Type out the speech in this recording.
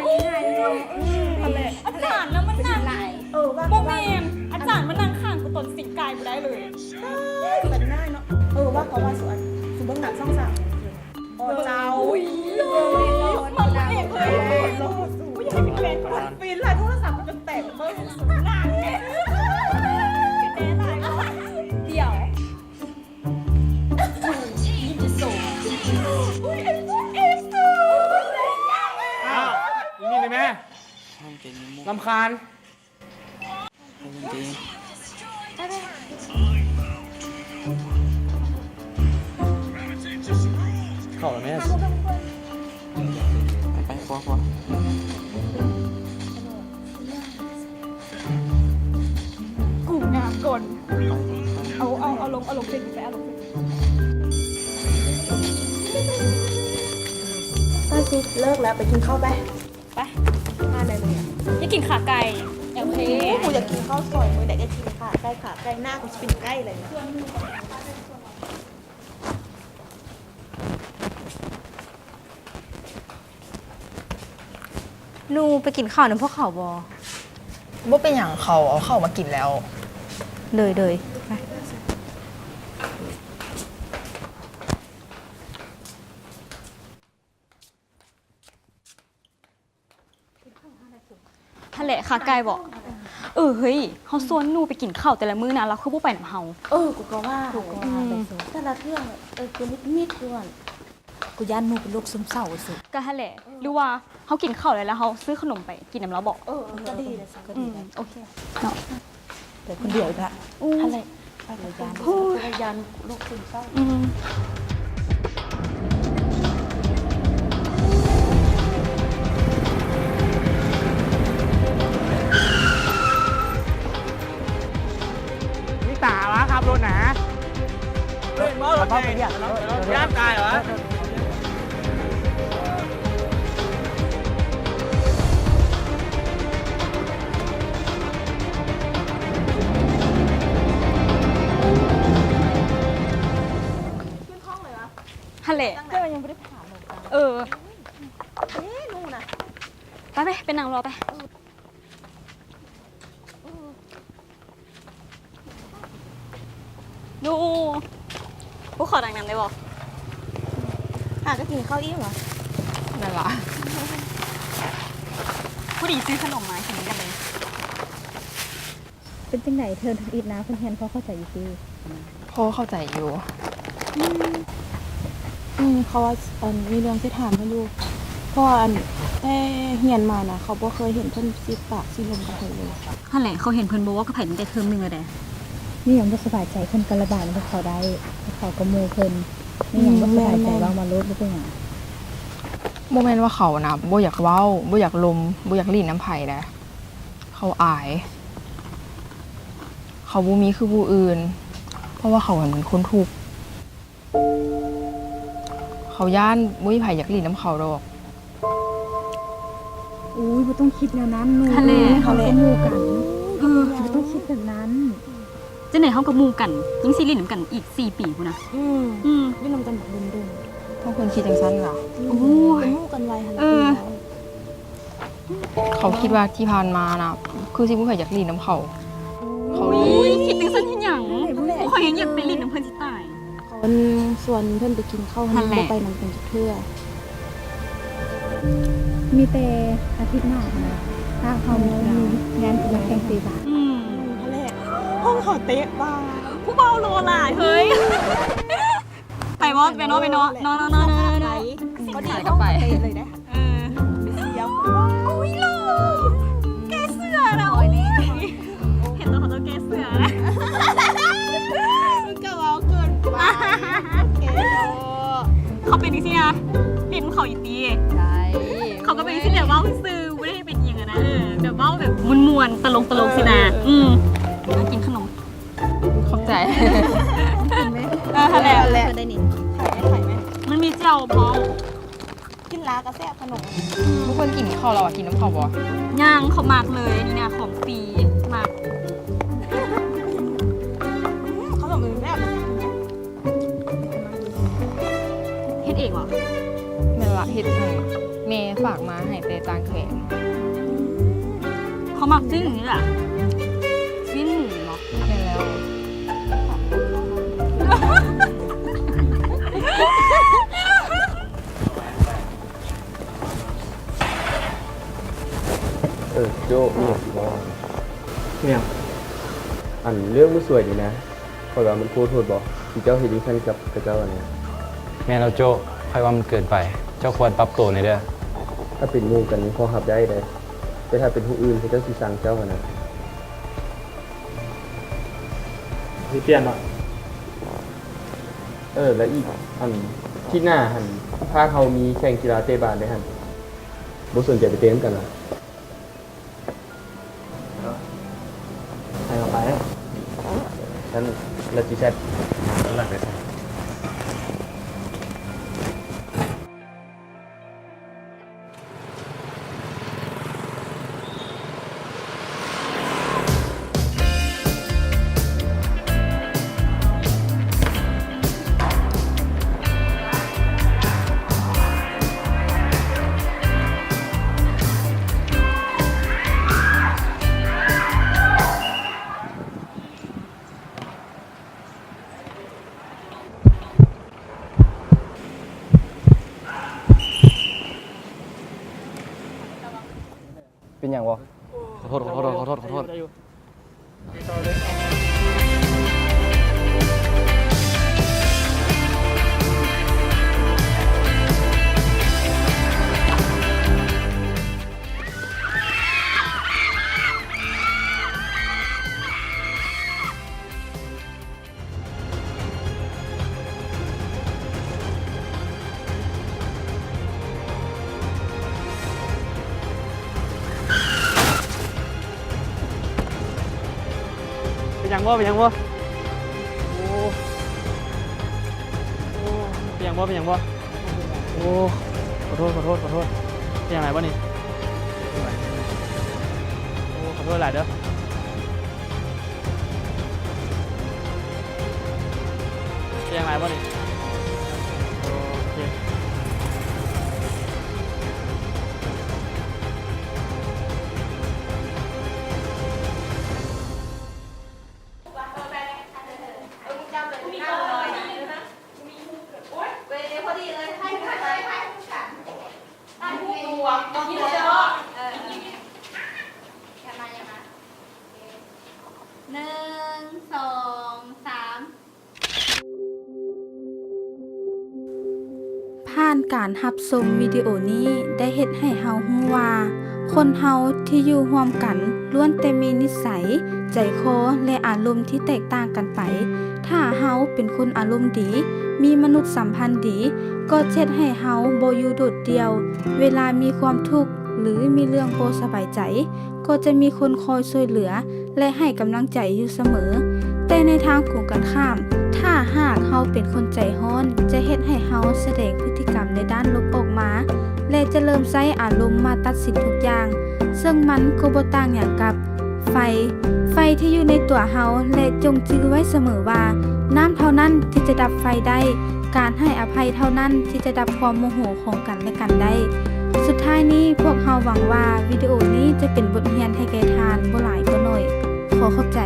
ອືມ ຫັ້ນແຫຼະ ອາຈານນະມັນນັ່ງ ເອີ ວ່າ ບໍ່ແມ່ນ ອາຈານມານັ່ງຂ້າງກູຕອນສິງກາຍບໍ່ໄດ້ເລີຍ. ເອີ ເປັນງ່າຍເນາະ. ເອີ ວ່າເຂົາວ່າສຸອັນ ສຸເບິ່ງໜັງຊ່ອງສາມ ໂອ້ເຈົ້າ ອຸ້ຍ ເອີ ມັນເອກເລີຍ ໂອ້ຍ ຢາກເປັນແຟນ ຟິນຫຼາຍ ໂທລະສັບກໍຈົນແຕກ ເບິ່ງໜັງ ດຽວ ອຸ້ຍ ເອັກໂຕ ອ້າວ ອີນີ້ແມ່ ລຳຄານ. ເຂົ້າແລ້ວແມ່ ໄປໆ ຄົວໆ ກູງາມກ່ອນ ເອົາ ເອົາ ເອົາລົງ ເອົາລົງເພງໄປ ເອົາລົງເພງ ໄປຊິ ເລີກແລ້ວ ໄປກິນເຂົ້າໄປ. ໄປ ມາໄດ້ເລີຍ ຢາກກິນຂາໄກ່ ໂອເຄ ກູຢາກກິນເຂົ້າຊອຍ ມື້ໃດກໍກິນຂາໄກ່ ຂາໄກ່ ໜ້າກູຊິເປັນໄກ່ເລີຍ. ໜູໄປກິນເຂົ້ານຳພວກເຂົາບໍ່? ບໍ່ເປັນຫຍັງ ເຂົາເອົາເຂົ້າມາກິນແລ້ວ. ເລີຍໆ ໄປ. ຫັ້ນແຫຼະ ຂາໄກ່ບໍ? ເອີ ເຮີ້ຍ ເຮົາຊວນໜູໄປກິນເຂົ້າແຕ່ລະມື້ນະ ລາວຄືບໍ່ໄປນຳເຮົາ? ເອີ ກູກໍວ່າ ແຕ່ລະເທື່ອ ເອີ ກູນິດໆ ຢູ່ຫັ້ນ ກູຢ້ານໜູເປັນໂລກຊຶມເສົ້າຊິ. ກໍຫັ້ນແຫຼະ ຫຼືວ່າເຮົາກິນເຂົ້າແລ້ວ ແລ້ວເຮົາຊື້ຂະໜົມໄປກິນນຳລາວບໍ? ເອີ ກໍດີແຫຼະ ກໍດີ ໂອເຄເນາະ. ໄປຄົນດຽວອີກລະ ຫັ້ນແຫຼະ ໄປກັນ ໂອ້ຍ ຢ້ານໂລກຊຶມເສົ້າ ອືມ. ມີຕາວະ ຂັບລົດນະ ເຫັນບໍ່ລົດໃຫຍ່ ຢ້ານຕາຍວະ. ຫັ້ນແຫຼະ ແຕ່ວ່າຍັງບໍ່ໄດ້ຖາມ ເອີ ເອີ ໜູນະ ໄປ ໄປ ໄປນັ່ງລໍໄປ. ໜູ ພວກຂໍນັ່ງນຳໄດ້ບໍ່? ຫາກໍກິນເຂົ້າອີ່ມຫວາ ນັ້ນລະ ພໍດີຊື້ຂະໜົມມາກິນນຳກັນເລີຍ. ເປັນຈັ່ງໃດເທີມທຳອິດນາ ເພິ່ນຮຽນພໍເຂົ້າໃຈຢູ່ຕິ? ພໍເຂົ້າໃຈຢູ່. ອືມ ອືມ ເຂົາວ່າ ອັນ ມີເລື່ອງຊິຖາມເພິ່ນຢູ່ ເພາະວ່າ ອັນ ແຕ່ຮຽນມານະ ເຂົາບໍ່ເຄີຍເຫັນເພິ່ນຊິປາກຊິລົມກັບໃຜເລີຍ. ຫັ້ນແຫຼະ ເຂົາເຫັນເພິ່ນບໍ່ເວົ້າກັບໃຜຕັ້ງແຕ່ເທີມໜຶ່ງແລ້ວໃດ໋. ມີຫຍັງບໍ່ສະບາຍໃຈ ເພິ່ນກໍລະບາຍນຳພວກເຂົາໄດ້ ພວກເຂົາກໍໝູ່ເພິ່ນ. ມີຫຍັງບໍ່ສະບາຍໃຈ ເວົ້າມາໂລດ ບໍ່ເປັນຫຍັງ. ບໍ່ແມ່ນວ່າເຂົານະບໍ່ຢາກເວົ້າ ບໍ່ຢາກລົມ ບໍ່ຢາກຫຼິ້ນນຳໃຜໃດ໋. ເຂົາອາຍ ເຂົາບໍ່ມີຄືຜູ້ອື່ນ ເພາະວ່າເຂົາເປັນຄົນທຸກ ເຂົາຢ້ານບໍ່ມີໃຜຢາກຫຼິ້ນນຳເຂົາດອກ. ໂອ້ຍ ບໍ່ຕ້ອງຄິດແນວນັ້ນໜູ ຫັ້ນແຫຼະ ເຮົາກໍໝູ່ກັນ ເອີ ບໍ່ຕ້ອງຄິດແບບນັ້ນ. ຈັ່ງໃດເຮົາກໍໝູ່ກັນ ຍັງຊິຫຼິ້ນນຳກັນອີກສີ່ປີພຸ້ນນະ. ອືມ ອືມ ຢູ່ນຳກັນບັກດົນໆ ເພາະເພິ່ນຄິດຈັ່ງຊັ້ນລະ. ໂອ້ຍ ເປັນໝູ່ກັນໄວຫັ້ນ ເອີ. ເຂົາຄິດວ່າທີ່ຜ່ານມານະ ຄືຊິບໍ່ມີໃຜຢາກຫຼິ້ນນຳເຂົາ. ໂອ້ຍ ຄິດຈັ່ງຊັ້ນເຮັດຫຍັງ? ຂ້ອຍຍັງຢາກໄປຫຼິ້ນນຳເພິ່ນຊິຕາຍ. ເຂົາຊວນເພິ່ນໄປກິນເຂົ້າຫັ້ນ ຫັ້ນແຫຼະ ບໍ່ໄປນຳກັນຈັກເທື່ອ. ມີແຕ່ອາທິດໜ້າຫັ້ນນະ ຖ້າເຮົາມີງານ ງານກິນແຂ່ງເຕະບານ. ອືມ ຫັ້ນແຫຼະ ຫ້ອງເຂົາເຕະບານ ຜູ້ບ່າວຫຼໍ່ຫຼາຍເຮີ້ຍ. ໄປບໍ່? ໄປເນາະ ໄປເນາະ ເນາະ ເນາະ ເນາະ ເນາະ. ພໍດີຫ້ອງເຕະເລີຍເດ້. ເອີ ເສຍ ໂອ້ຍ ຫຼໍ່ ແກ້ເສື້ອນະ. ໂອ້ຍ ເຫັນຕອນເຂົາເຈົ້າແກ້ເສື້ອນະ ກະເວົ້າເກີນໄປ. ໂອເຄ ເຂົາເປັນຈັ່ງຊີ້ນະ ຫຼິ້ນເຂົາອີ່ຕີ. ໃຊ່ ເຂົາກໍເປັນຈັ່ງຊີ້ແຫຼະ ເວົ້າຊື່ໆ ບໍ່ໄດ້ເປັນອີ່ຫຍັງຫັ້ນນະ. ເອີ ແບບເວົ້າແບບມ່ວນໆ ຕະຫຼົກໆ ຊິນະ. ເອີ ອືມ ກິນຂະໜົມ. ຂອບໃຈ. ເອີ ຫັ້ນແຫຼະ ຫັ້ນແຫຼະ ໄດ້ນີ້ ໄຂ່ໄດ້ໄຂ່ໄໝ? ມັນມີແຈ່ວພ້ອມ. ກິນລາກໍແຊບຂະໜົມ. ທຸກຄົນກິນເຂົ້າແລ້ວ ກິນນຳເຂົາບໍ່? ຍັງ ເຂົາມັກເລີຍ ອັນນີ້ນະ ຂອງຟຣີ ມັກ. ອືມ ຂະໜົມແບບ ເຮັດເອງຫວາ? ແມ່ນລະ ເຮັດເອງ. ແມ່ຝາກມາໃຫ້ແຕ່ຕ່າງແຂວງ. ເຂົາມັກຊີ້ນນີ້ລະ. ຊີ້ນໝູບໍ? ແມ່ນແລ້ວ. ເອີ ໂຈ້ ມີຫຍັງຊິເວົ້າ? ມີຫຍັງ? ອັນເລື່ອງບໍ່ສວຍນີ້ນະ ຂ້ອຍວ່າມັນໂຄດໂຫດບໍ່ ທີ່ເຈົ້າເຮັດຈັ່ງຊັ້ນກັບເຂົາເຈົ້າຫັ້ນນະ. ແມ່ນແລ້ວໂຈ້ ຂ້ອຍວ່າມັນເກີນໄປ ເຈົ້າຄວນປັບໂຕແດ່ເດີ້. ຖ້າເປັນໝູ່ກັນນີ້ພໍຮັບໄດ້ເດ້ ແຕ່ຖ້າເປັນຜູ້ອື່ນເຂົາເຈົ້າຊິຊັງເຈົ້າຫັ້ນນະ. ຊິປ່ຽນເນາະ. ເອີ ແລະອີກ ອັນ ທິດໜ້າຫັ້ນ ພາກເຮົາມີແຂ່ງກິລາເຕະບານເດ້ຫັ້ນ ບໍ່ສົນໃຈໄປເຕະນຳກັນຫວາ? ໃຫ້ເຂົ້າໄປ. ຊັ້ນລະຈີແຊັດ ຫຼັກໄດ້ຊັ້ນ. ເປັນຫຍັງບໍ່? ຂໍໂທດ ຂໍໂທດ ຂໍໂທດ ຂໍໂທດ. ເປັນຫຍັງບໍ່? ເປັນຫຍັງບໍ່? ໂອ້ ໂອ້ ເປັນຫຍັງບໍ່? ເປັນຫຍັງບໍ່? ໂອ້ ຂໍໂທດ ຂໍໂທດ ຂໍໂທດ. ເປັນຫຍັງຫຼາຍບໍ່ນີ້? ໂອ້ ຂໍໂທດຫຼາຍເດີ້. ເປັນຫຍັງຫຼາຍບໍ່ນີ້? ໂອເຄ. ໜຶ່ງ ສອງ ສາມ. ຜ່ານການຮັບຊົມວິດີໂອນີ້ ໄດ້ເຮັດໃຫ້ເຮົາຮູ້ວ່າ ຄົນເຮົາທີ່ຢູ່ຮ່ວມກັນລ້ວນແຕ່ມີນິໄສ, ໃຈຄໍ ແລະ ອາລົມທີ່ແຕກຕ່າງກັນໄປ. ຖ້າເຮົາເປັນຄົນອາລົມດີ, ມີມະນຸດສຳພັນດີ, ກໍຈະເຮັດໃຫ້ເຮົາບໍ່ຢູ່ໂດດດ່ຽວ. ເວລາມີຄວາມທຸກ ຫຼື ມີເລື່ອງບໍ່ສະບາຍໃຈ, ກໍຈະມີຄົນຄອຍຊ່ວຍເຫຼືອ ແລະ ໃຫ້ກຳລັງໃຈຢູ່ສະເໝີ. ແຕ່ໃນທາງກົງກັນຂ້າມ, ຖ້າຫາກເຮົາເປັນຄົນໃຈຮ້ອນ, ຈະເຮັດໃຫ້ເຮົາສະແດງພຶດຕິກຳໃນດ້ານລົບອອກມາ ແລະ ຈະເລີ່ມໃຊ້ອາລົມມາຕັດສິນທຸກຢ່າງ, ເຊິ່ງມັນກໍບໍ່ຕ່າງຫຍັງກັບໄຟ, ໄຟທີ່ຢູ່ໃນຕົວເຮົາ. ແລະ ຈົ່ງຈື່ໄວ້ສະເໝີວ່າ ນ້ຳເທົ່ານັ້ນທີ່ຈະດັບໄຟໄດ້, ການໃຫ້ອະໄພເທົ່ານັ້ນທີ່ຈະດັບຄວາມໂມໂຫ ຂອງກັນແລະກັນໄດ້. ສຸດທ້າຍນີ້ ພວກເຮົາຫວັງວ່າວິດີໂອນີ້ຈະເປັນບົດຮຽນໃຫ້ແກ່ທ່ານບໍ່ຫຼາຍກໍໜ້ອຍ. ຂໍຂອບໃຈ.